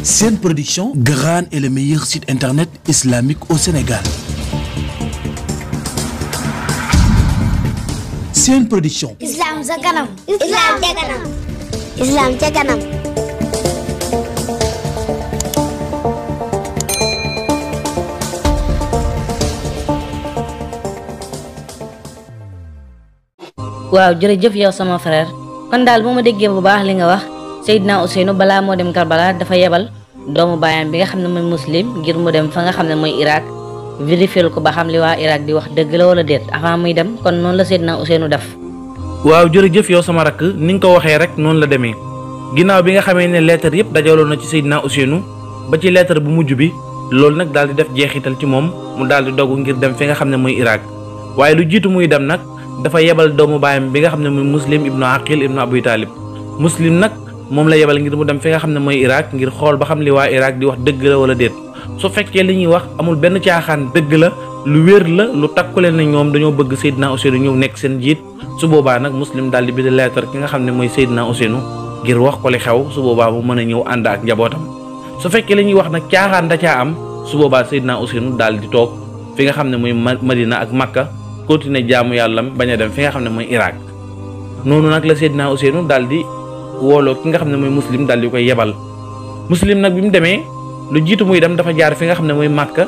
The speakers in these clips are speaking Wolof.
Sen Production, Gran est le meilleur site internet islamique au Sénégal. Sen Production. Islam sa kanam. Islam ca kanam. Islam ca kanam. waaw jërëjëf yow sama frère kon daal bu ma déggee bu baax li nga wax Seydina Ousseynou balaa moo dem Karbala dafa yebal doomu baayam bi nga xam ne mooy muslim ngir mu dem fa nga xam ne mooy Irak vérifier ko ba xam li waa Irak di wax dëgg la wala déet avant muy dem kon noonu la Seydina Ousseynou def. waaw jërëjëf yow sama rakk ni nga ko waxee rek noonu la demee ginnaaw bi nga xamee ne lettre yëpp dajaloo na ci Seydina Ousseynou ba ci lettre bu mujj bi loolu nag daal di def jeexital ci moom mu daal di dogu ngir dem fi nga xam ne mooy Irak waaye lu jiitu muy dem nag dafa yebal doomu baayam bi nga xam ne mooy muslim ibnu aqil ibnu abu talib muslim nag moom la yebal ngir mu dem fi nga xam ne mooy Irak ngir xool ba xam li waa Irak di wax dëgg la wala déet su fekkee li ñuy wax amul benn caaxaan dëgg la lu wér la lu takkule na ñoom dañoo bëgg Seydina Ousseynou ñëw nekk seen jiit su boobaa nag muslim daal di bind lettre ki nga xam ne mooy Seydina Ousseynou ngir wax ko li xew su boobaa mu mën a ñëw ànd ak njabootam su fekkee li ñuy wax nag caaxaan da caa am su boobaa Seydina Ousseynou daal di toog fi nga xam ne mooy Madina ak Makka continuer jaamu yàlla bañ a dem fi nga xam ne mooy Irak noonu nag la Seydina Ousseynou daal di wooloo ki nga xam ne mooy muslim daal di koy yebal muslim nag bi mu demee lu jiitu muy dem dafa jaar fi nga xam ne mooy Makka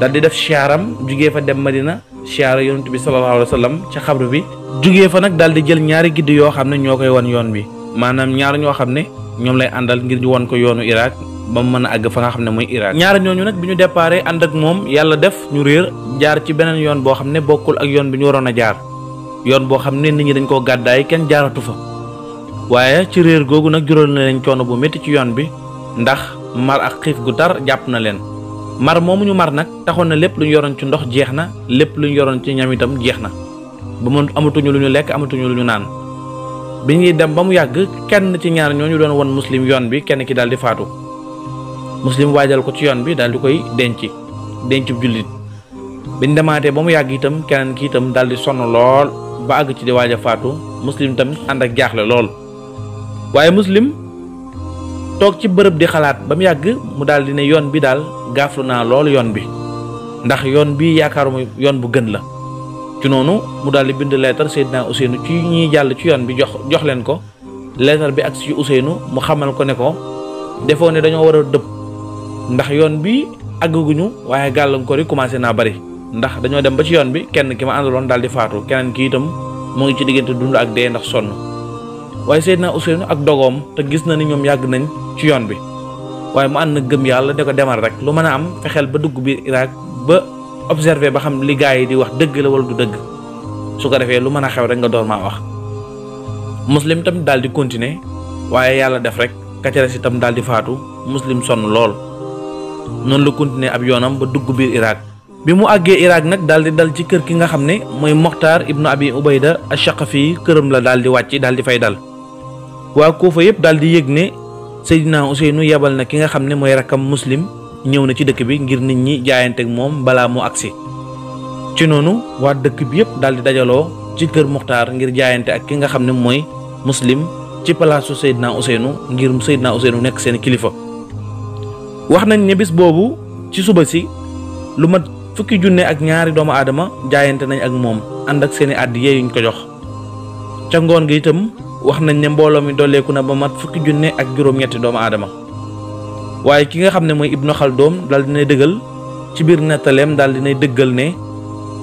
daal di def siyaram jugee fa dem Madina siyaara yonent bi sallallahu alayhi wa sallam ca xabru bi jugee fa nag daal di jël ñaari gidd yoo xam ne ñoo koy wan yoon bi maanaam ñaar ñoo xam ne ñoom lay àndal ngir ñu wan ko yoonu Irak ba mu mën a àgg fa nga xam ne mooy Irak ñaar ñooñu nag bi ñu déparé ànd ak moom yàlla def ñu réer jaar ci beneen yoon boo xam ne bokkul ak yoon bi ñu waroon a jaar yoon boo xam ne nit ñi dañ koo gàddaay kenn jaaratu fa waaye ci réer googu nag jural na leen coono bu métti ci yoon bi ndax mar ak xiif gu tar jàpp na leen mar moomu ñu mar nag taxoon na lépp lu ñu yoroon ci ndox jeex na lépp lu ñu yoroon ci ñam itam jeex na ba mu amatuñu lu ñu lekk amatuñu lu ñu naan bi ñuy dem ba mu yàgg kenn ci ñaar ñooñu doon won muslim yoon bi kenn ki daal di faatu muslim waajal ko ci yoon bi daal di koy dencub jullit biñ demaatee ba mu yàgg itam keneen ki itam daal di sonn lool ba àgg ci di waaj a faatu muslim itam ànd ak jaaxle lool waaye muslim toog ci bërëb di xalaat ba mu yàgg mu daal di ne yoon bi daal gaaflu naa lool yoon bi ndax yoon bi yaakaaruma yoon bu gën la ci noonu mu daal di bind lettre Seydina Ousseynou ci ñiy jàll ci yoon bi jox leen ko lettre bi ak ci Ousseynou mu xamal ko ne ko defoo ne dañoo war a dëpp ndax yoon bi àgguñu waaye gàllankoor yi commencé naa bari ndax dañoo dem ba ci yoon bi kenn ki ma àndaloon daal di faatu keneen ki itam mu ngi ci diggante dund ak dee ndax sonn waaye Seydina Ousseynou ak dogoom te gis na ni ñoom yàgg nañ ci yoon bi waaye mu ànd na gëm yàlla ne ko demal rek lu mën a am fexeel ba dugg biir Irak ba observé ba xam li gaa yi di wax dëgg la wala du dëgg su ko defee lu mën a xew rek nga door maa wax muslim tamit daal di continuer waaye yàlla def rek kaccares itam daal di faatu muslim sonn lool noonu la continuer ab yoonam ba dugg biir Irak bi mu àggee Irak nag daal di dal ci kër ki nga xam ne mooy Mokhtar ibnu Abi Ubayda Ash-Shaqafi këram la daal di wàcc daal di fay dal waa Kuufa yëpp daal di yëg ne Seydina Ousseynou yebal na ki nga xam ne mooy rakkam muslim ñëw na ci dëkk bi ngir nit ñi jaayanteeg moom balaa mu agsi ci noonu waa dëkk bi yëpp daal di dajaloo ci kër Mokhtar ngir jaayante ak ki nga xam ne mooy muslim ci palaasu Seydina Ousseynou ngir Seydina Ousseynou nekk seen kilifa wax nañ ne bis boobu ci suba si lu mat fukki junne ak ñaari doomu aadama jaayante nañ ak moom ànd ak seeni àddiya yuñ ko jox ca ngoon gi itam wax nañ ne mbooloo mi dolleeku na ba mat fukki junne ak juróom-ñetti doomu aadama waaye ki nga xam ne mooy Ibnu Xaldoom daal dinay dëggal ci biir nettaleem daal dinay dëggal ne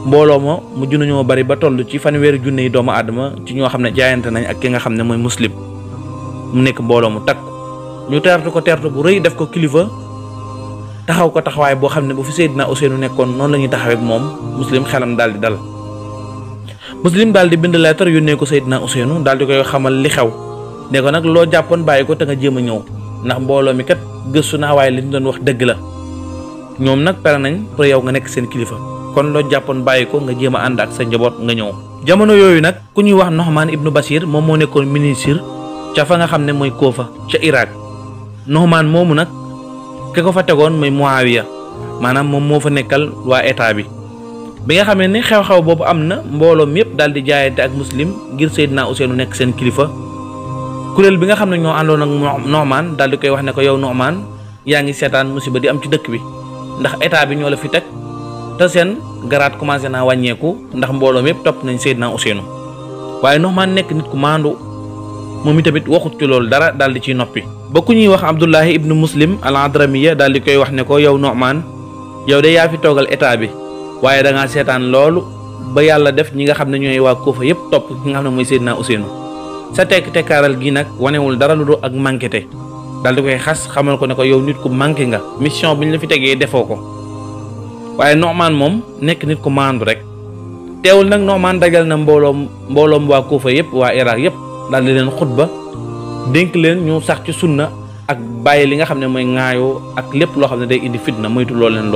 mbooloo ma mujj nañoo bari ba toll ci fanweeri junne yi doomu aadama ci ñoo xam ne jaayante nañ ak ki nga xam ne mooy muslim mu nekk mbooloo mu takk ñu teertu ko teertu bu rëy def ko kilifa taxaw ko taxawaay boo xam ne bu fi Seydina Ousseynou nekkoon noonu la ñuy taxawee ak moom muslim xelam daal di dal muslim daal di bind lettre yónnee ko Seydina Ousseynou daal di koy xamal li xew ne ko nag loo jàppoon bàyyi ko te nga jéem a ñëw ndax mbooloo mi kat gëstu naa waaye li ñu doon wax dëgg la ñoom nag pare nañ pour yow nga nekk seen kilifa kon loo jàppoon bàyyi ko nga jéem a ànd ak sa njaboot nga ñëw. jamono yooyu nag ku ñuy wax Nu'man ibnu Bashir moom moo nekkoon ministre ca fa nga xam ne mooy Kuufa ca Irak Nu'man moomu nag ki ko fa tegoon mooy Muawiya maanaam moom moo fa nekkal waa état bi nga xamee ne xew-xew boobu am na mbooloom yëpp daal di jaayante ak muslim ngir Seydina Ousseynou nekk seen kilifa kuréel bi nga xam ne ñoo àndoon ak Nu'man daal di koy wax ne ko yow Nu'man yaa ngi seetaan musiba di am ci dëkk bi ndax état bi ñoo la fi teg te seen garaat commencé naa wàññeeku ndax mbooloo yëpp topp nañ Seydina Ousseynou waaye Nu'man nekk nit ku maandu moom itamit waxut ci loolu dara daal di ciy noppi. ba ku ñuy wax Abdullahi ibnu Muslim al-Adramiya daal di koy wax ne ko yow Nu'man yow de yaa fi toogal état bi waaye da ngaa seetaan loolu ba yàlla def ñi nga xam ne ñooy waa Kuufa yëpp topp ki nga xam ne mooy Seydina Ousseynou sa tekkaaral gi nag wanewul dara lu dul ak manqué daal di koy xas xamal ko ne ko yow nit ku manqué nga mission bi ñu la fi tegee defoo ko waaye Nu'man moom nekk nit ku maandu rek teewul nag Nu'man dajal na mbooloom waa Kuufa yëpp waa Irak yëpp daal di leen xutba dénk leen ñu sax ci sunna ak bàyyi li nga xam ne mooy ŋaayoo ak lépp loo xam ne day indi fitna moytu loolu leen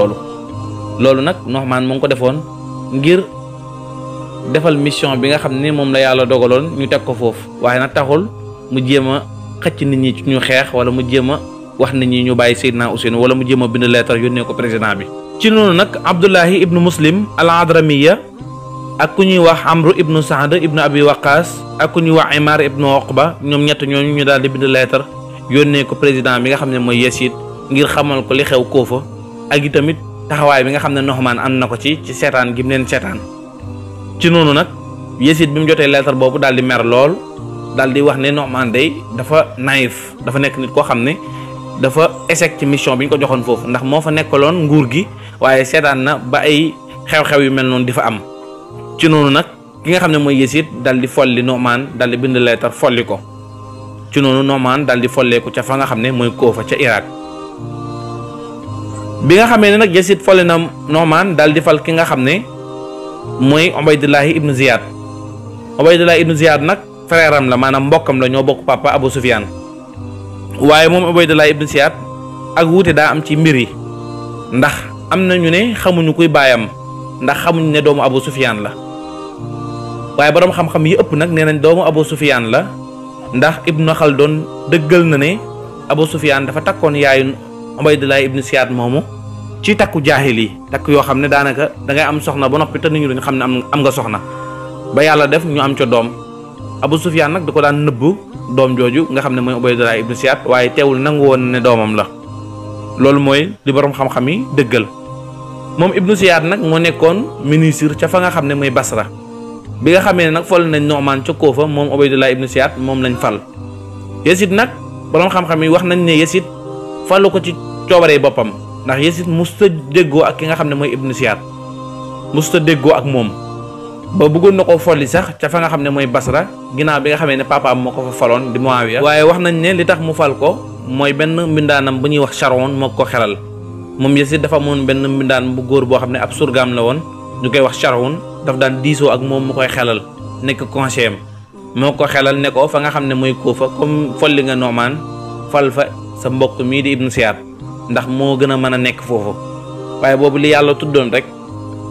loolu nag Nu'man mu ngi ko defoon ngir defal mission bi nga xam ne moom la yàlla dogaloon ñu teg ko foofu waaye nag taxul mu jéem a xëcc nit ñi ci ñu xeex wala mu jéem a wax nit ñi ñu bàyyi Seydina Ousseynou wala mu jéem a bind lettre yónnee ko président bi. ci noonu nag Abdullahi ibnu Muslim al-Adramiya ak ku ñuy wax Amru ibnu Saad ibnu Abi Waqaas ak ku ñuy wax Imar ibnu Uqba ñoom ñett ñooñu ñu daal di bind lettre yónnee ko président bi nga xam ne mooy Yazid ngir xamal ko li xew Kuufa ak itamit taxawaay bi nga xam ne Nu'man am na ko ci seetaan gi mu leen seetaan. ci noonu nag Yazid bi mu jotee lettre boobu daal di mer lool daal di wax ne Nu'man day dafa naïf dafa nekk nit koo xam ne dafa échec ci mission bi ñu ko joxoon foofu ndax moo fa nekkaloon nguur gi waaye seetaan na ba ay xew-xew yu mel noonu di fa am. ci noonu nag ki nga xam ne mooy Yazid daal di folli Nu'man daal di bind lettre folli ko ci noonu Nu'man daal di folleeku ca fa nga xam ne mooy Kuufa ca Irak bi nga xamee ne nag Yazid folli na Nu'man daal di fal ki nga xam ne mooy Ubaydullahi ibnu Ziyad Ubaydullahi ibnu Ziyad nag frère am la maanaam mbokkam la ñoo bokk papa Abu Sufyan waaye moom Ubaydullahi ibnu Ziyad ak wuute daa am ci mbir yi ndax am na ñu ne xamuñu kuy baayam ndax xamuñu ne doomu Abu Sufyan la waaye borom xam-xam yi ëpp nag nee nañ doomu Abu Sufyan la ndax Ibnu Khaldun dëggal na ne Abu Sufyan dafa takkoon yaayu Ubaydullahi ibnu Ziyad moomu ci takku jaahil yi takk yoo xam ne daanaka dangay am soxna ba noppi te nit ñi duñ xam ne am nga soxna ba yàlla def ñu am ca doom Abu Sufyan nag da ko daan nëbb doom jooju nga xam ne mooy Ubaydullah ibnu Ziyad waaye teewul nangu woon ne doomam la loolu mooy li borom xam-xam yi dëggal moom ibnu Ziyad nag moo nekkoon ministre ca fa nga xam ne mooy Basra bi nga xamee ne nag fal nañ Nu'man ca Kuufa moom Ubaydullah ibnu Ziyad moom lañ fal Yazid nag borom xam-xam yi wax nañ ne Yazid falu ko ci coobaree boppam ndax Yazid musta déggoo ak ki nga xam ne mooy ibnu Ziyad musta déggoo ak moom ba bëggoon na ko folli sax ca fa nga xam ne mooy Basra ginnaaw bi nga xamee ne papaam moo ko fa faloon di Muawiya waaye wax nañ ne li tax mu fal ko mooy benn mbindaanam bu ñuy wax Sharon moo ko xelal moom Yazid dafa amoon benn mbindaan bu góor boo xam ne ab surgaam la woon ñu koy wax Sharon daf daan diisoo ak moom mu koy xelal nekk conseiller moo ko xelal ne ko fa nga xam ne mooy Kuufa comme folli nga Nu'man fal fa sa mbokk mii di ibnu Ziyad ndax moo gën a mën a nekk foofu waaye boobu li yàlla tuddoon rek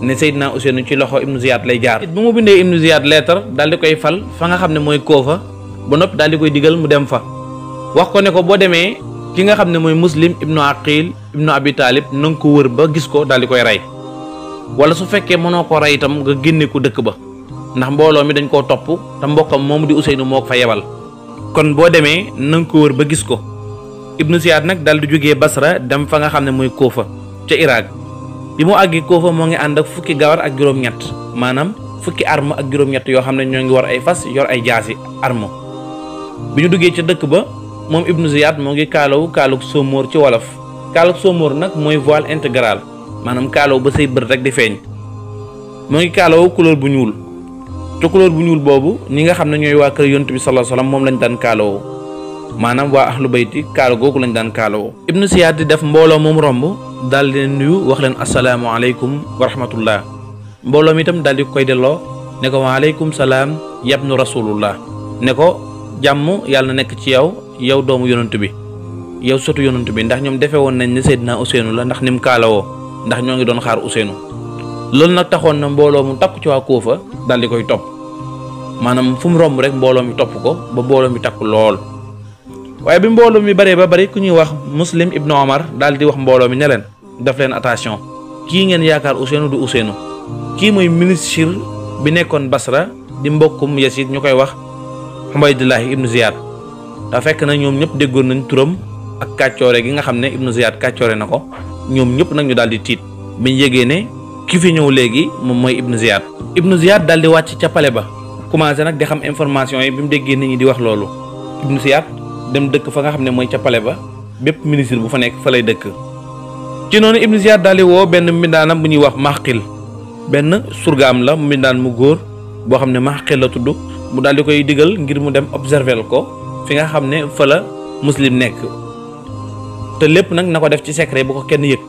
ne Seydina Ousseynou ci loxo ibnu Ziyad lay jaar bu mu bindee ibnu Ziyad lettre daal di koy fal fa nga xam ne mooy Kuufa ba noppi daal di koy digal mu dem fa wax ko ne ko boo demee ki nga xam ne mooy Muslim ibnu Aqil ibnu Abi Talib na nga ko wër ba gis ko daal di koy rey wala su fekkee mënoo ko rey itam nga génne ko dëkk ba ndax mbooloo mi dañ koo topp te mbokkam moom di Ousseynou moo ko fa yebal kon boo demee na nga ko wër ba gis ko ibnu Ziyad nag daal di jógee Basra dem fa nga xam ne mooy Kuufa ca Irak bi mu àggi Kuufa moo ngi ànd ak fukki gawar ak juróom-ñett maanaam fukki arme ak juróom-ñett yoo xam ne ñoo ngi war ay fas yor ay jaasi arme bi ñu duggee ca dëkk ba moom ibnu Ziyad moo ngi kaaluk sóomóor ci wolof kaaluk sóomóor nag mooy voile intégral maanaam kaalaw ba say bët rek di feeñ moo ngi kaalaw couleur bu ñuul te couleur bu ñuul boobu ñi nga xam ne ñooy waa kër Yonent bi sallallahu alayhi wasallam moom lañ daan kaalawoo maanaam waa ahlu bayti kaala googu lañ daan kaalawoo ibnu Ziyad di def mbooloo moom romb daal di leen nuyu wax leen asalaamaaleykum wa rahmatullah mbooloo mi itam daal di koy delloo ne ko waaleykum salaam yabnu rasulullah ne ko jàmm yàlla na nekk ci yow doomu yonent bi yow sotu yonent bi ndax ñoom defee woon nañ ne Seydina Ousseynou la ndax ni mu kaalawoo ndax ñoo ngi doon xaar Ousseynou loolu nag taxoon na mbooloo mu takku ci waa Kuufa daal di koy topp maanaam fu mu romb rek mbooloo mi topp ko ba mbooloo mi takku lool waaye bi mbooloo mi baree ba bari ku ñuy wax Muslim ibnu Omar daal di wax mbooloo mi ne leen def leen attention kii ngeen yaakaar Ousseynou du Ousseynou kii mooy ministre bi nekkoon Basra di mbokkum Yazid ñu koy wax Ubaydullahi ibnu Ziyad da fekk na ñoom ñëpp déggoon nañ turam ak kàccoore gi nga xam ne Ibnu Ziyad kàccoore na ko ñoom ñëpp nag ñu daal di tiit biñ yégee ne ki fi ñëw léegi moom mooy Ibnu Ziyad. Ibnu Ziyad daal di wàcc ca pale ba commencé nag di xam information yi bi mu déggee nit ñi di wax loolu Ibnu Ziyad dem dëkk fa nga xam ne mooy ca pale ba bépp ministre bu fa nekk fa lay dëkk. ci noonu Ibnu Ziyad daal di woo benn mbindaanam bu ñuy wax Maxqil benn surgaam la mbindaan mu góor boo xam ne Maxqil la tudd mu daal di koy digal ngir mu dem observer ko fi nga xam ne fa la muslim nekk te lépp nag na ko def ci secret bu ko kenn yëg.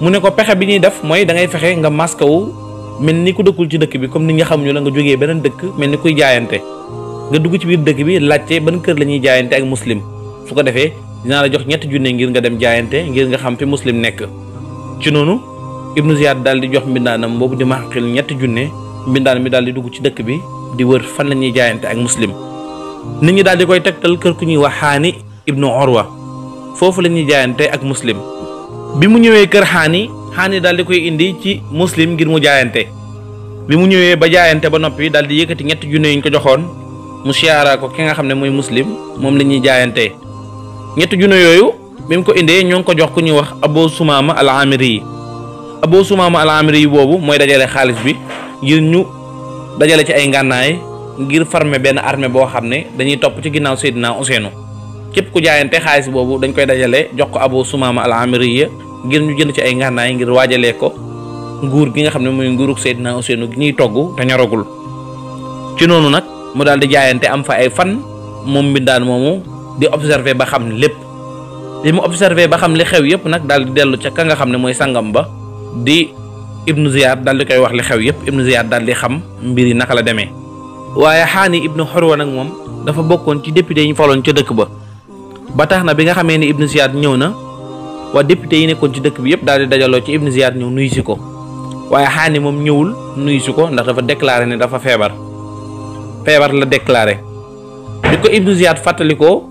mu ne ko pexe bi ñuy def mooy da ngay fexe nga masque wu mel ni ku dëkkul ci dëkk bi comme nit ñi xamuñu la nga jógee beneen dëkk mel ni kuy jaayante nga dugg ci biir dëkk bi laajte ban kër la ñuy jaayante ak muslim su ko defee dinaa la jox ñetti junne ngir nga dem jaayante ngir nga xam fi muslim nekk. ci noonu Ibnu Ziyad daal di jox mbindaanam boobu di Maxqil ñetti junne mbindaan mi daal di dugg ci dëkk bi di wër fan la ñuy jaayante ak muslim nit ñi daal di koy tegtal kër ku ñuy wax Xaani ibnu Urwa foofu la ñuy jaayante ak muslim. bi mu ñëwee kër Xaani daal di koy indi ci muslim ngir mu jaayante bi mu ñëwee ba jaayante ba noppi daal di yëkkati ñetti junne yi ñu ko joxoon mu siyaara ko ki nga xam ne mooy muslim moom la ñuy jaayante ñetti junne yooyu bi mu ko indee ñoo ngi ko jox ku ñuy wax Abu Sumaama al Amiri yi Abu Sumaama al Amiri yi boobu mooy dajale xaalis bi ngir ñu dajale ci ay ngànnaay ngir former benn armée boo xam ne dañuy topp ci ginnaaw Seydina Ousseynou képp ku jaayante xaalis boobu dañ koy dajale jox ko Abu Sumaama al Amiri yi ngir ñu jënd ci ay ngànnaay ngir waajalee ko nguur gi nga xam ne mooy nguurug Seydina Ousseynou gi ñuy togg te ñoragul. ci noonu nag mu daal di jaayante am fa ay fan moom mbindaan moomu di observer ba xam lépp li mu observer ba xam li xew yëpp nag daal di dellu ca ka nga xam ne mooy sangam ba di Ibnu Ziyad daal di koy wax li xew yëpp Ibnu Ziyad daal di xam mbir yi naka la demee. waaye Xaani ibnu Urwa nag moom dafa bokkoon ci député yi ñu faloon ca dëkk ba tax na bi nga xamee ni Ibnu Ziyad ñëw na waa député yi nekkoon ci dëkk bi yëpp daal di dajaloo ci Ibnu Ziyad ñëw nuyu si ko waaye Xaani moom ñëwul nuyu si ko ndax dafa déclaré ne dafa feebar la déclaré bi ko Ibnu Ziyad fàttalikoo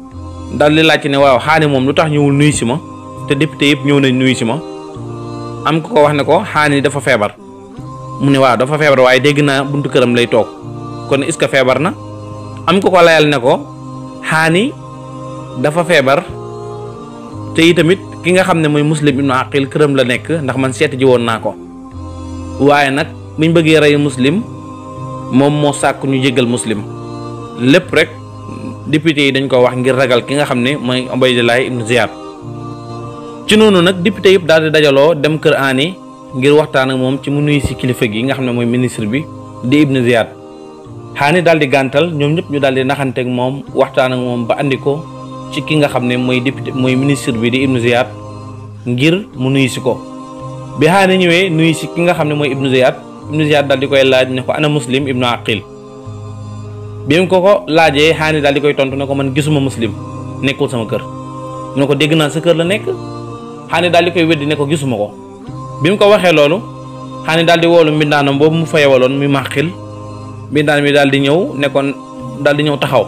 daal di laajte ne waaw Xaani moom lu tax ñëwul nuyu si ma te député yëpp ñëw nañ nuyu si ma am ko wax ne ko Xaani dafa feebar mu ne waaw dafa feebar waaye dégg naa buntu këram lay toog kon est-ce que feebar na am ko layal ne ko Xaani dafa feebar te itamit ki nga xam ne mooy Muslim ibnu Aqil këram la nekk ndax man seeti ji woon naa ko waaye nag buñ bëggee rey muslim moom moo sàkk ñu jéggal muslim lépp rek député yi dañ ko wax ngir ragal ki nga xam ne mooy Ubaydullah ibnu Ziyad. ci noonu nag député yëpp daal di dajaloo dem kër Aani ngir waxtaan ak moom ci mu nuyu si kilifa gi nga xam ne mooy ministre bi di Ibnu Ziyad. Xaani daal di gàntal ñoom ñëpp ñu daal di naxante ak moom waxtaan ak moom ba andi ko ci ki nga xam ne mooy député mooy ministre bi di Ibnu Ziyad ngir mu nuyu si ko. bi Xaani ñëwee nuyu si ki nga xam ne mooy Ibnu Ziyad daal di koy laaj ne ko ana Muslim ibnu Aqil bi mu ko laajee Xaani daal di koy tontu ne ko man gisuma muslim nekkul sama kër mu ne ko dégg naa sa kër la nekk Xaani daal di koy weddi ne ko gisuma ko bi mu ko waxee loolu Xaani daal di woolu mbindaanam boobu mu fa yewaloon muy Maxqil mbindaan mi daal di ñëw nekkoon daal di ñëw taxaw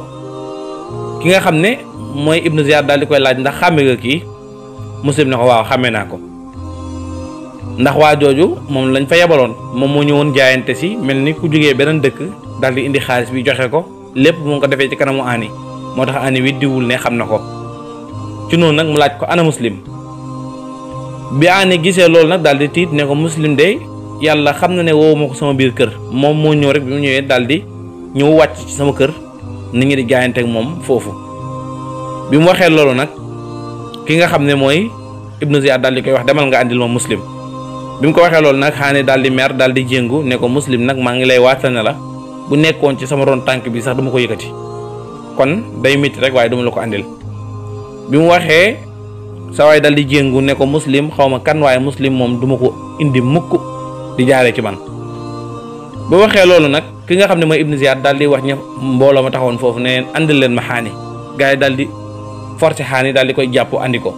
ki nga xam ne mooy Ibnu Ziyad daal di koy laaj ndax xàmme nga kii muslim ne ko waaw xàmme naa ko ndax waa jooju moom lañ fa yebaloon moom moo ñëwoon jaayante si mel ni ku jógee beneen dëkk daal di indi xaalis bi joxe ko lépp mu ngi ko defee ci kanamu Aani moo tax Aani wi diwul ne xam na ko ci noonu nag mu laaj ko ana muslim bi Aani gisee loolu nag daal di tiit ne ko muslim de yàlla xam na ne woowu ma ko sama biir kër moom moo ñëw rek bi mu ñëwee daal di ñëw wàcc ci sama kër nit ñi di jaayante ak moom foofu bi mu waxee loolu nag ki nga xam ne mooy Ibnu Ziyad daal di koy wax demal nga àndil ma muslim bi mu ko waxee loolu nag Xaani daal di mer daal di jéngu ne ko muslim nag maa ngi lay waatal ne la bu nekkoon ci sama ron tànk bi sax duma ko yëkkati kon day métti rek waaye duma la ko àndil bi mu waxee sa waay daal di jéngu ne ko muslim xaw ma kan waaye muslim moom duma ko indi mukk di jaaree ci man bu waxee loolu nag ki nga xam ne mooy Ibnu Ziyad daal di wax ña mbooloo ma taxawoon foofu ne andil leen ma Xaani gars yi daal di forcé Xaani daal di koy jàpp andi ko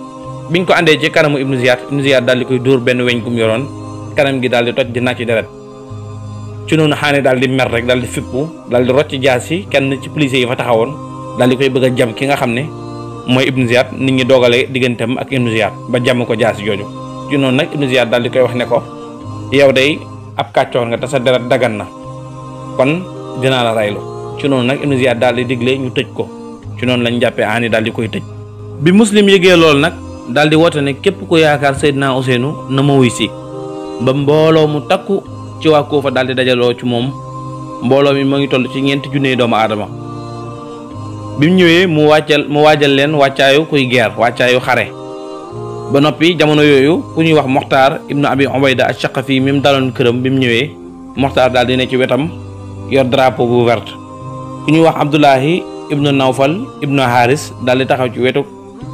biñ ko andee ci kanamu Ibnu Ziyad daal di koy dóor benn weñ gum yoroon kanam gi daal di toj di nàcc deret ci noonu Xaani daal di mer rek daal di fippu daal di rocc jaasi kenn ci police yi fa taxawoon daal di koy bëgg a jam ki nga xam ne mooy Ibnu Ziyad nit ñi doogale digganteem ak Ibnu Ziyad ba jàmm ko jaasi jooju ci noonu nag Ibnu Ziyad daal di koy wax ne ko yow day ab kàccoor nga te sa deret dagan na kon dinaa la raylu ci noonu nag Ibnu Ziyad daal di digle ñu tëj ko ci noonu lañ jàppee Aani daal di koy tëj bi Muslim yëgee loolu nag daal di woote ne képp ku yaakaar Seydina Ousseynou na ma wuy si ba mbooloo mu takku ci waa Kuufa daal di dajaloo ci moom mbooloo mi moo ngi toll ci 4 junne doomu aadama. bi mu ñëwee mu waajal leen wàccaayu kuy guerre wàccaayu xare ba noppi jamono yooyu ku ñuy wax Moxtaar ibnu Abi Ubayda Ash-Shaqafi mi mu daloon këram bi mu ñëwee Moxtaar daal di ne ci wetam yor drapeau bu vert ku ñuy wax Abdullahi ibnu Nawfal ibnu Haris daal di taxaw ci wetu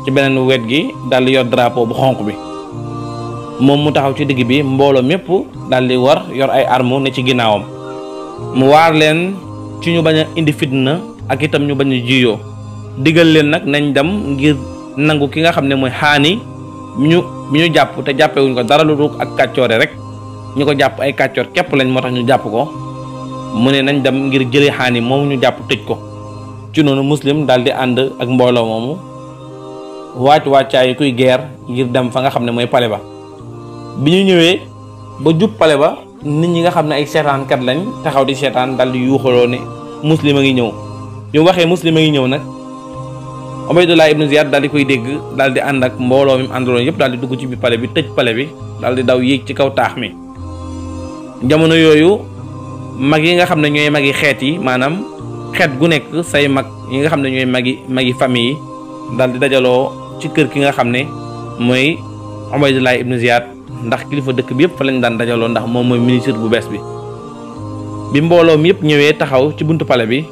ci beneen wet gi daal di yor drapeau bu xonq bi moom mu taxaw ci digg bi mbooloo mépp daal di war yor ay armes ne ci ginnaawam mu waar leen ci ñu bañ a indi fitna ak itam ñu bañ a jiyoo digal leen nag nañ dem ngir nangu ki nga xam ne mooy Xaani mi ñu jàpp te jàppewuñ ko dara lu dul ak kàccoore rek ñu ko jàpp ay kàccoor képp lañ moo tax ñu jàpp ko mu ne nañ dem ngir jëlee Xaani moomu ñu jàpp tëj ko. ci noonu Muslim daal di ànd ak mbooloo moomu wàccaay kuy guerre ngir dem fa nga xam ne mooy pale ba bi ñu ñëwee ba jub pale ba nit ñi nga xam ne ay seetaankat lañ taxaw di seetaan daal di yuuxaloo ne Muslim a ngi ñëw ñu waxee Muslim a ngi ñëw nag Ubaydullah ibnu Ziyad daal di koy dégg daal di ànd ak mbooloo mi mu àndaloon yëpp daal di dugg ci biir pale bi tëj pale bi daal di daw yéeg ci kaw taax mi. jamono yooyu mag yi nga xam ne ñooy magi xeet yi maanaam xeet gu nekk say mag yi nga xam ne ñooy magi famille yi daal di dajaloo ci kër ki nga xam ne mooy Ubaydullah ibnu Ziyad ndax kilifa dëkk bi yëpp fa lañ daan dajaloo ndax moom mooy ministre bu bees bi mbooloo mi yëpp ñëwee taxaw ci buntu pale bi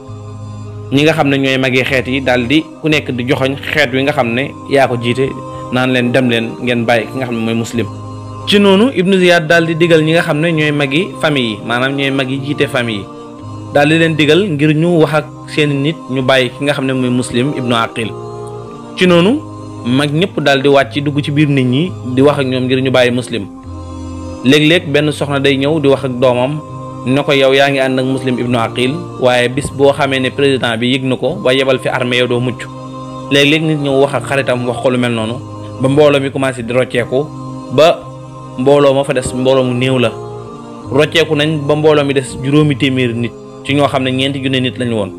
ñi nga xam ne ñooy magi xeet yi daal di ku nekk di joxoñ xeet wi nga xam ne yaa ko jiite naan leen dem leen ngeen bàyyi ki nga xam ne mooy Muslim. ci noonu ibnu Ziyad daal di digal ñi nga xam ne ñooy magi famille yi maanaam ñooy magi jiite famille yi daal di leen digal ngir ñu wax ak seeni nit ñu bàyyi ki nga xam ne mooy Muslim ibnu Aqil. ci noonu mag ñëpp daal di wàcc dugg ci biir nit ñi di wax ak ñoom ngir ñu bàyyi Muslim léeg-léeg benn soxna day ñëw di wax ak doomam ne ko yow yaa ngi ànd ak Muslim ibnu Aqil waaye bis boo xamee ne président bi yëg na ko ba yebal fi armée yow doo mucc léeg-léeg nit ñëw wax ak xaritam wax ko lu mel noonu ba mbooloo mi commencé di rocceeku ba mbooloo ma fa des mbooloo mu néew la rocceeku nañ ba mbooloo mi des 5 téeméeri nit ci ñoo xam ne 4 junne nit lañu woon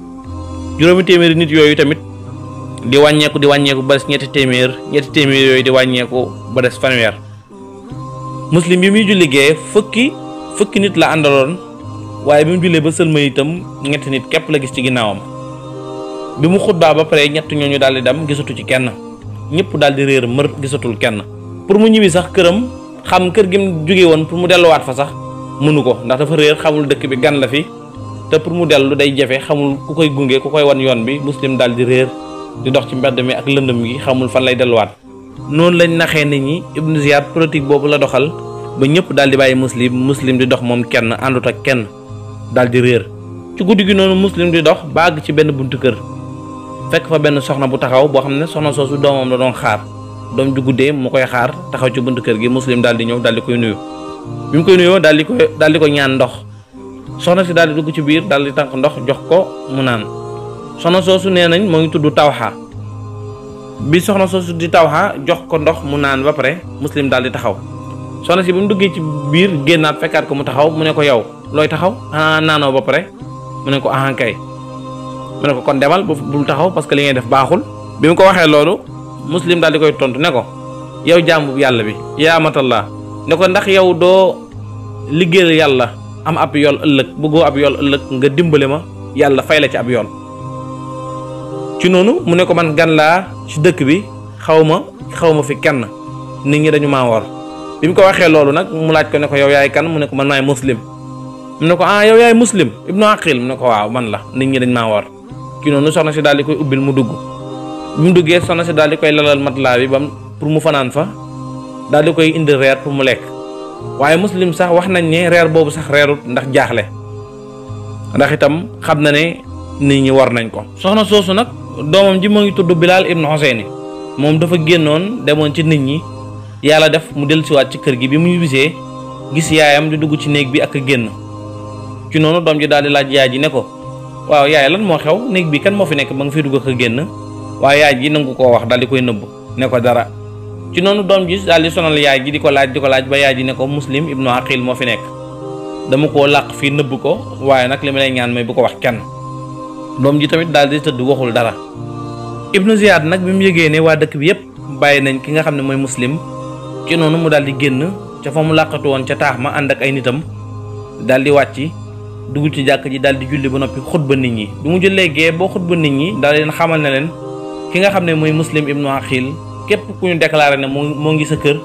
5 téeméeri nit yooyu tamit di wàññeeku ba des 2 téeméer yooyu di wàññeeku ba des 100. Muslim bi muy julli gee fukki nit la àndaloon waaye bi mu jullee ba sëlma itam 2 nit képp la gis ci ginnaawam bi mu xutbaa ba pare 2 ñooñu daal di dem gisatu ci kenn ñëpp daal di réer mër gisatul kenn pour mu ñibbi sax këram xam kër gi mu jóge woon pour mu delluwaat fa sax mënu ko ndax dafa réer xamul dëkk bi gan la fi te pour mu dellu day jafe xamul ku koy gunge ku koy wan yoon bi Muslim daal di réer di dox ci mbedd mi ak lëndëm gi xamul fan lay delluwaat. noonu lañ naxee nit ñi ibnu Ziyad politique boobu la doxal ba ñëpp daal di bàyyi Muslim di dox moom kenn àndut ak kenn daal di réer ci guddi gi noonu Muslim di dox ba àgg ci benn buntu kër fekk fa benn soxna bu taxaw boo xam ne soxna soosu doomam la doon xaar doom ju guddee mu koy xaar taxaw ci buntu kër gi Muslim daal di ñëw daal di koy nuyu bi mu koy nuyoo daal di ko ñaan ndox soxna si daal di dugg ci biir daal di tànk ndox jox ko mu naan soxna soosu nee nañ moo ngi tudd Tawxa bi soxna soosu di Tawxa jox ko ndox mu naan ba pare Muslim daal di taxaw soxna si bi mu duggee ci biir génnaat fekkaat ko mu taxaw mu ne ko yow looy taxaw naanoo ba pare mu ne ko kay mu ne ko kon demal bul taxaw parce que li ngay def baaxul bi mu ko waxee loolu Muslim daal di koy tontu ne ko yow jaamu yàlla bi yaa amatallah ne ko ndax yow doo liggéeyal yàlla am ab yool ëllëg bëggoo ab yool ëllëg nga dimbale ma yàlla fay la ci ab yool. ci noonu mu ne ko man gan laa ci dëkk bi xaw ma fi kenn nit ñi dañu maa war bi mu ko waxee loolu nag mu laaj ko ne ko yow yaay kan mu ne ko man maay Muslim mu ne ko yow yaay Muslim ibnu Aqil mu ne ko waaw man la nit ñi dañ maa war. ci noonu soxna si daal di koy ubbil mu dugg bi mu duggee soxna si daal di koy lalal matelas bi bam pour mu fanaan fa daal di koy indi reer pour mu lekk waaye Muslim sax wax nañ ne reer boobu sax reerut ndax jaaxle ndax itam xam na ne nit ñi war nañ ko. soxna soosu nag doomam ji moo ngi tudd Bilal ibnu Husayni moom dafa génnoon demoon ci nit ñi yàlla def mu dellusiwaat ci kër gi bi muy wisee gis yaayam di dugg ci néeg bi ak génn ci noonu doom ji daal di laaj yaay ji ne ko waaw yaay lan moo xew néeg bi kan moo fi nekk ba nga fiy dugg ak génn waaye yaay ji nangu koo wax daal di koy nëbb ne ko dara ci noonu doom ji daal di sonal yaay ji di ko laaj ba yaay ji ne ko Muslim ibnu Aqil moo fi nekk dama koo làq fii nëbb ko waaye nag li ma lay ñaan mooy bu ko wax kenn doom ji tamit daal di tëdd waxul dara Ibnu Ziyad nag bi mu yëgee ne waa dëkk bi yépp bàyyi nañ ki nga xam ne mooy Muslim ci noonu mu daal di génn ca fa mu làqatu woon ca taax ma ànd ak ay nitam daal di wàcc dugg ci jàkk ji daal di julli ba noppi xutba nit ñi bi mu jullee gee boo xutba nit ñi daal leen xamal ne leen ki nga xam ne mooy Muslim ibnu Aqil képp ku ñu déclaré ne moo ngi sa kër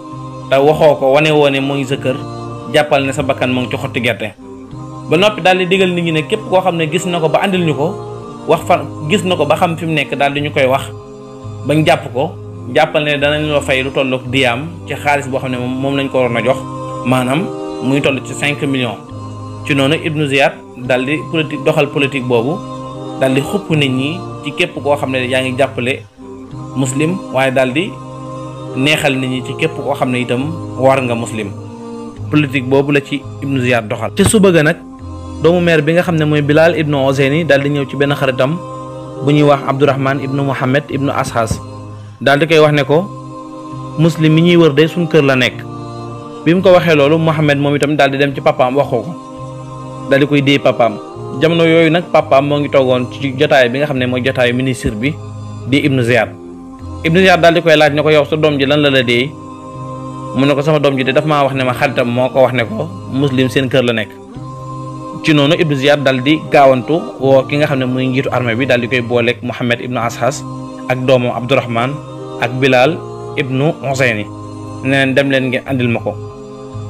te waxoo ko wane woo ne moo ngi sa kër jàppal ne sa bakkan moo ngi ci xotti gerte ba noppi daal di digal nit ñi ne képp koo xam ne gis na ko ba andil ñu ko wax fa gis na ko ba xam fi mu nekk daal di ñu koy wax bañ jàpp ko jàppal ne danañ la fay lu tollook diyaam ci xaalis boo xam ne moom lañ ko waroon a jox maanaam muy toll ci 5 millions ci noonu Ibnu Ziyad daal di doxal politique boobu daal di xupp nit ñi ci képp koo xam ne yaa ngi jàppale Muslim waaye daal di neexal nit ñi ci képp koo xam ne itam war nga Muslim politique boobu la ci Ibnu Ziyad doxal. ci suba ga nag doomu maire bi nga xam ne mooy Bilal ibnu Ozeyni daal di ñëw ci benn xaritam bu ñuy wax Abdurrahman ibnu Muhammad ibnu Ashas daal di koy wax ne ko Muslim mi ñuy wër de suñ kër la nekk bi mu ko waxee loolu Muhammad moom itam daal di dem ci papaam waxoo ko daal di koy déey papaam jamono yooyu nag papaam moo ngi toogoon ci jotaay bi nga xam ne mooy jotaayu ministre bi di Ibnu Ziyad daal di koy laaj ne ko yow sa doom ji lan la déey mu ne ko sama doom ji de daf maa wax ne ma xaritam moo ko wax ne ko Muslim seen kër la nekk ci noonu Ibnu Ziyad daal di gaawantu woo ki nga xam ne muy njiitu armée bi daal di koy booleeg Muhammad ibnu Ashas ak doomam Abdurrahman ak Bilal ibnu Husayni neneen dem leen ngeen andil ma ko.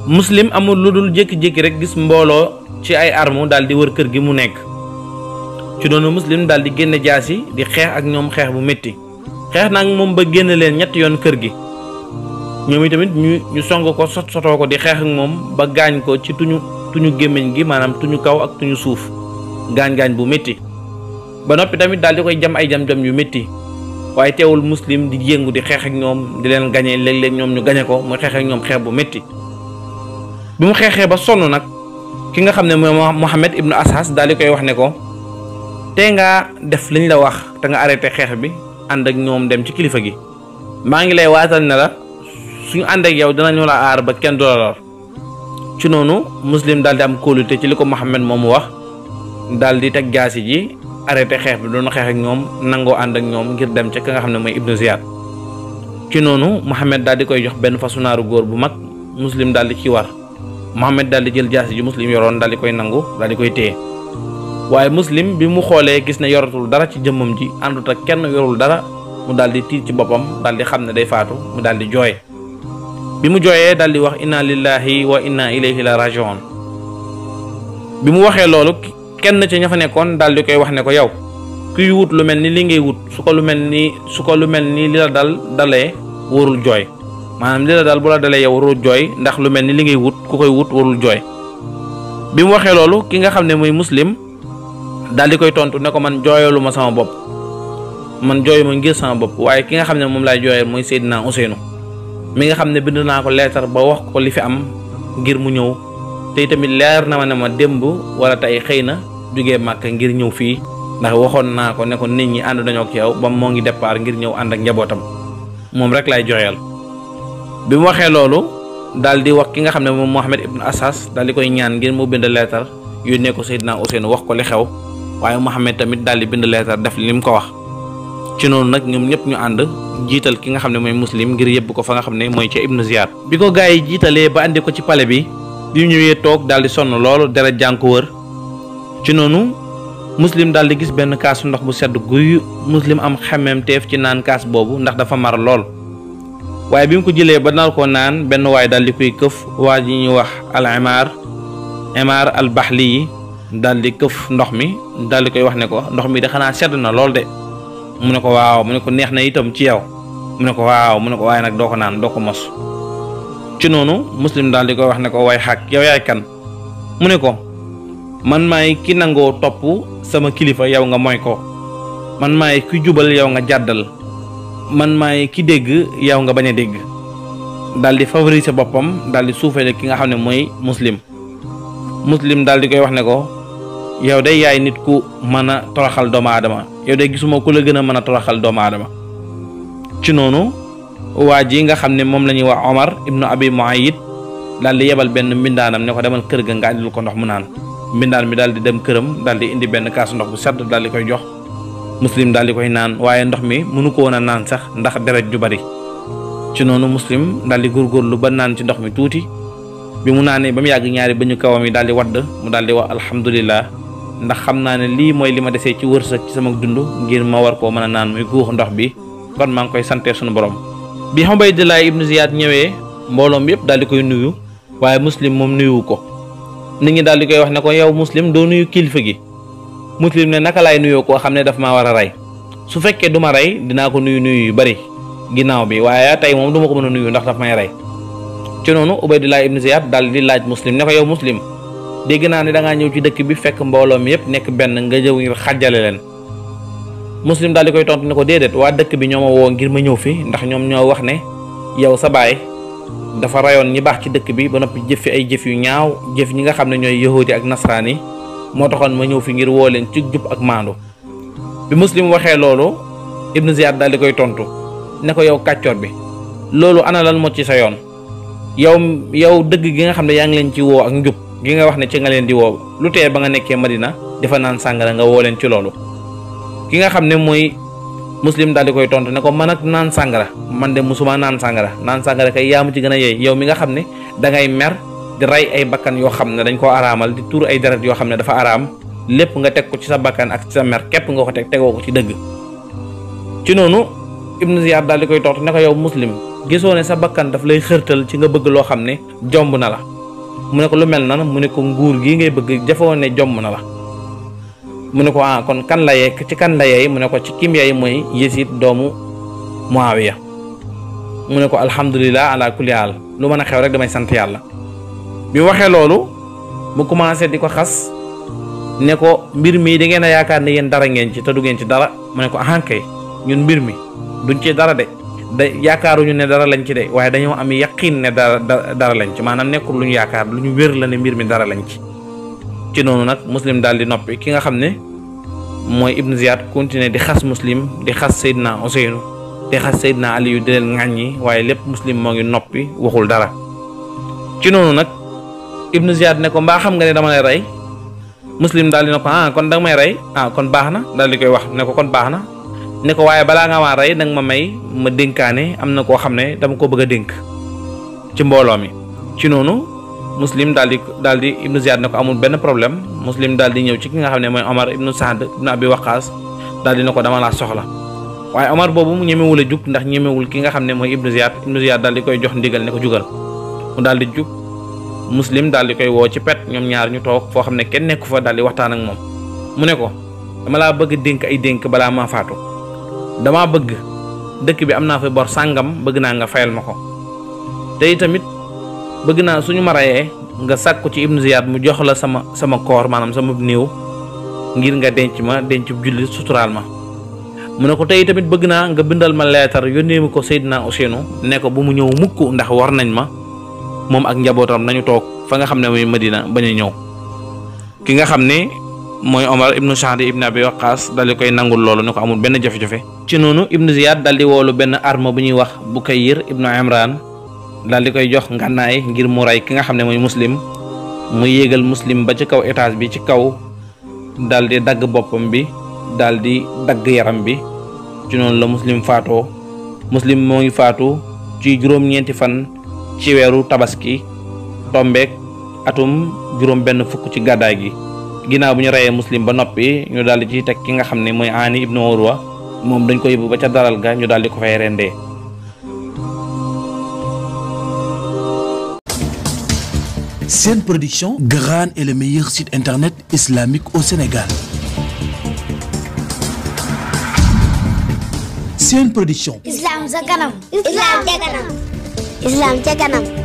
Muslim amul lu dul jékki-jékki rek gis mbooloo ci ay armes daal di wër kër gi mu nekk ci noonu Muslim daal di génne jaasi di xeex ak ñoom xeex bu métti xeex nag moom ba génn leen ñetti yoon kër gi ñoom itamit ñu song ko sotoo ko di xeex ak moom ba gaañ ko ci tuñu gémmiñ gi maanaam tuñu kaw ak tuñu suuf gaañ-gaañ bu métti ba noppi tamit daal di koy jam ay jam-jam yu métti waaye teewul Muslim di yëngu di xeex ak ñoom di leen gañe léeg-léeg ñoom ñu gañe ko muy xeex ak ñoom xeex bu métti bi mu xeexee ba sonn nag ki nga xam ne mooy Muhammad ibnu Ashas daal di koy wax ne ko tey ngaa def liñ la wax te nga arrêté xeex bi ànd ak ñoom dem ci kilifa gi maa ngi lay waatal ne la suñu ànd ak yow dinañu la aar ba kenn du la lor ci noonu Muslim daal di am kóolute ci li ko Muhammad moomu wax daal di teg jaasi ji arrêté xeex bi doon xeex ak ñoom nangoo ànd ak ñoom ngir dem ca ka nga xam ne mooy Ibnu Ziyad ci noonu Muhammad daal di koy jox benn fasu naaru góor bu mag Muslim daal di ci war Muhammad daal di jël jaasi ji Muslim yoroon daal di koy nangu daal di koy téye waaye Muslim bi mu xoolee gis ne yoratul dara ci jëmmam ji àndut ak kenn yorul dara mu daal di tiit ci boppam daal di xam ne day faatu mu daal di jooy bi mu jooyee daal di wax inna lillahi wa inna ilayhi la rajiun bi mu waxee loolu kenn ci ña fa nekkoon daal di koy wax ne ko yow kuy wut lu mel ni li ngay wut su ko lu mel ni li la dalee warul jooy maanaam li la dal bu la dalee yow warul jooy ndax lu mel ni li ngay wut ku koy wut warul jooy bi mu waxee loolu ki nga xam ne mooy Muslim daal di koy tontu ne ko man jooyalu ma sama bopp man jooyu ma ngir sama bopp waaye ki nga xam ne moom laay jooyal mooy Seydina Ousseynou mi nga xam ne bind naa ko leetar ba wax ko li fi am ngir mu ñëw te tamit leer na ma ne ma démb wala tey xëy na jógee Màkka ngir ñëw fii ndax waxoon naa ko ne ko nit ñi ànd nañoo ak yow ba moo ngi départ ngir ñëw ànd ak njabootam moom rek laay jooyal bi mu waxee loolu daal di wax ki nga xam ne moom Muhammad ibnu Ashas daal di koy ñaan ngir mu bind leetar yónnee ko Seydina Ousseynou wax ko li xew waaye Muhammad tamit daal di bind leetar def li mu ko wax ci noonu nag ñoom ñëpp ñu ànd jiital ki nga xam ne mooy Muslim ngir yëbb ko fa nga xam ne mooy ca Ibnu Ziyad bi ko gaa yi jiitalee ba andi ko ci palais bi mu ñëwee toog daal di sonn loolu deret jàng ko wër ci noonu Muslim daal di gis benn kaasu ndox bu sedd guy Muslim am xemmeem teef ci naan kaas boobu ndax dafa mar lool waaye bi mu ko jëlee ba nar koo naan benn waay daal di koy këf waa ji ñuy wax al Imar al Bahli yi daal di këf ndox mi daal di koy wax ne ko ndox mi de xanaa sedd na lool de mu ne ko waaw mu ne ko neex na itam ci yow mu ne ko waaw mu ne ko waaye nag doo ko naan doo ko mos ci noonu Muslim daal di koy wax ne ko waay xaq yow yaay kan mu ne ko man maay ki nangoo topp sama kilifa yow nga moy ko man maay ki jubal yow nga jàddal man maay ki dégg yow nga bañ a dégg daal di favoriser boppam daal di suufale ki nga xam ne mooy Muslim daal di koy wax ne ko yow day yaay nit ku mën a toroxal doomu aadama yow day gisuma ku la gën a mën a toroxal doomu aadama ci noonu waa ji nga xam ne moom la ñuy wax Omar ibnu Abi Muayyid daal di yebal benn mbindaanam ne ko demal kër ga nga andil ko ndox mu naan mbindaan mi daal di dem këram daal di indi benn kaasu ndox bu sedd daal di koy jox Muslim daal di koy naan waaye ndox mi mënu ko woon a naan sax ndax deret ju bari. ci noonu Muslim daal di góorgóorlu ba naan ci ndox mi tuuti bi mu naanee ba mu yàgg ñaari bëñu kawam yi daal di wadd mu daal di wax alhamdulillah ndax xam naa ne lii mooy li ma desee ci wërsëg ci sama dund ngir ma war koo mën a naan muy guux ndox bi kon maa ngi koy sante suñu borom. bi Ubaydullah ibnu Ziyad ñëwee mbooloom yëpp daal di koy nuyu waaye Muslim moom nuyuwu ko nit ñi daal di koy wax ne ko yow Muslim doo nuyu kilifa gi. Muslim ne naka laay nuyoo koo xam ne daf maa war a rey su fekkee du ma rey dinaa ko nuyu yu bari ginnaaw bi waaye tey moom du ma ko mën a nuyu ndax daf may rey. ci noonu Ubaydullah ibnu Ziyad daal di laaj Muslim ne ko yow Muslim dégg naa ne da ngaa ñëw ci dëkk bi fekk mbooloo mi yëpp nekk benn nga jëw ngir xàjjale leen. Muslim daal di koy tontu ne ko déedéet waa dëkk bi ñoo ma woo ngir ma ñëw fi ndax ñoom ñoo wax ne yow sa baay dafa rayoon ñi baax ci dëkk bi ba noppi jëf fi ay jëf yu ñaaw jëf ñi nga xam ne ñooy yahuudi ak nasraan yi moo taxoon ma ñëw fi ngir woo leen ci jub ak maandu. bi Muslim waxee loolu ibnu Ziyad daal di koy tontu ne ko yow kàccoor bi loolu ana lan moo ci sa yoon yow dëgg gi nga xam ne yaa ngi leen ci woo ak njub gi nga wax ne ci nga leen di woo lu tee ba nga nekkee Madina dafa naan sàngara nga woo leen ci loolu. ki nga xam ne mooy Muslim daal di koy tontu ne ko man ak naan sàngara man de musuma naan sàngara kay yaa mu ci gën a yeey yow mi nga xam ne dangay mer di rey ay bakkan yoo xam ne dañ koo araamal di tuur ay deret yoo xam ne dafa araam lépp nga teg ko ci sa bakkan ak ci sa mer képp nga ko tegoo ko ci dëgg. ci noonu ibnu Ziyad daal di koy tontu ne ko yow Muslim gisoo ne sa bakkan daf lay xërtal ci nga bëgg loo xam ne jomb na la mu ne ko lu mel nan mu ne ko nguur gi ngay bëgg jafoo ne jomb na la mu ne ko kon kan la yee ci kan la yee mu ne ko ci kim yee mooy Yazid doomu Muawiya mu ne ko alhamdulillah ala kulli haal lu mën a xew rek damay sant yàlla. bi waxee loolu mu commencé di ko xas ne ko mbir mi da ngeen a yaakaar ne yéen dara ngeen ci te du ngeen ci dara mu ne ko ahankay ñun mbir mi duñ ci dara de yaakaaruñu ne dara lañ ci de waaye dañoo am yaqin ne dara lañ ci maanaam nekkul lu ñu yaakaar lu ñu wér la ne mbir mi dara lañ ci. ci noonu nag Muslim daal di noppi ki nga xam ne mooy ibnu Ziyad continuer di xas Muslim di xas Seydina Ousseynou di xas Seydina Aliyu di leen ŋàññi waaye lépp Muslim moo ngi noppi waxul dara. ci noonu nag ibnu Ziyad ne ko mbaa xam nga ne dama lay rey Muslim daal di ne ko kon danga may rey kon baax na daal di koy wax ne ko kon baax na ne ko waaye balaa nga maa rey danga ma may ma dénkaane am na koo xam ne dama ko bëgg a dénk ci mbooloo mi. ci noonu Muslim daal di ibnu Ziyad ne ko amul benn problème Muslim daal di ñëw ci ki nga xam ne mooy Omar ibnu Saad ibnu Abi Waqaas daal di ne ko dama laa soxla waaye Omar boobu mu ñemewul a jug ndax ñemewul ki nga xam ne mooy ibnu Ziyad daal di koy jox ndigal ne ko jugal mu daal di jug. Muslim daal di koy woo ci pet ñoom ñaar ñu toog foo xam ne kenn nekku fa daal di waxtaan ak moom mu ne ko dama laa bëgg dénk ay dénk balaa maa faatu dama bëgg dëkk bi am naa fa bor sàngam bëgg naa nga fayal ma ko te tamit bëgg naa suñu ma rayee nga sàkku ci ibnu Ziyad mu jox la sama koor maanaam sama néew ngir nga denc ma denc jullit suturaal ma mu ne ko tey tamit bëgg naa nga bindal ma leetar yónnee mi ko Seydina Ousseynou ne ko bu mu ñëw mukk ndax war nañ ma moom ak njabootam nañu toog fa nga xam ne mooy Madina bañ a ñëw. ki nga xam ne mooy Omar ibnu Saad ibnu Abi Waqaas dal di koy nangul loolu ne ko amul benn jafe-jafe. ci noonu ibnu Ziyad dal di woolu benn arme bu ñuy wax Bukayr ibnu Imran dal di koy jox ngànnaay ngir mu rey ki nga xam ne mooy Muslim mu yéegal Muslim ba ci kaw étage bi ci kaw dal di dagg boppam bi dal di dagg yaram bi ci noonu la Muslim faatoo. Muslim moo ngi faatu ci juróom-ñeenti fan ci weeru tabaski tombeek atum juróom benn fukk ci gàddaay gi ginnaaw bu ñu reyee Muslim ba noppi ñu daal di ci teg ki nga xam ne mooy Ani ibnu Urwa moom dañ ko yóbbu ba ca daral ga ñu daal di ko fay rendee. Sen Production, Gran est le meilleur site internet islamique au Sénégal. Sen Production. Islam sa kanam. Islam ca kanam. Islam ca kanam.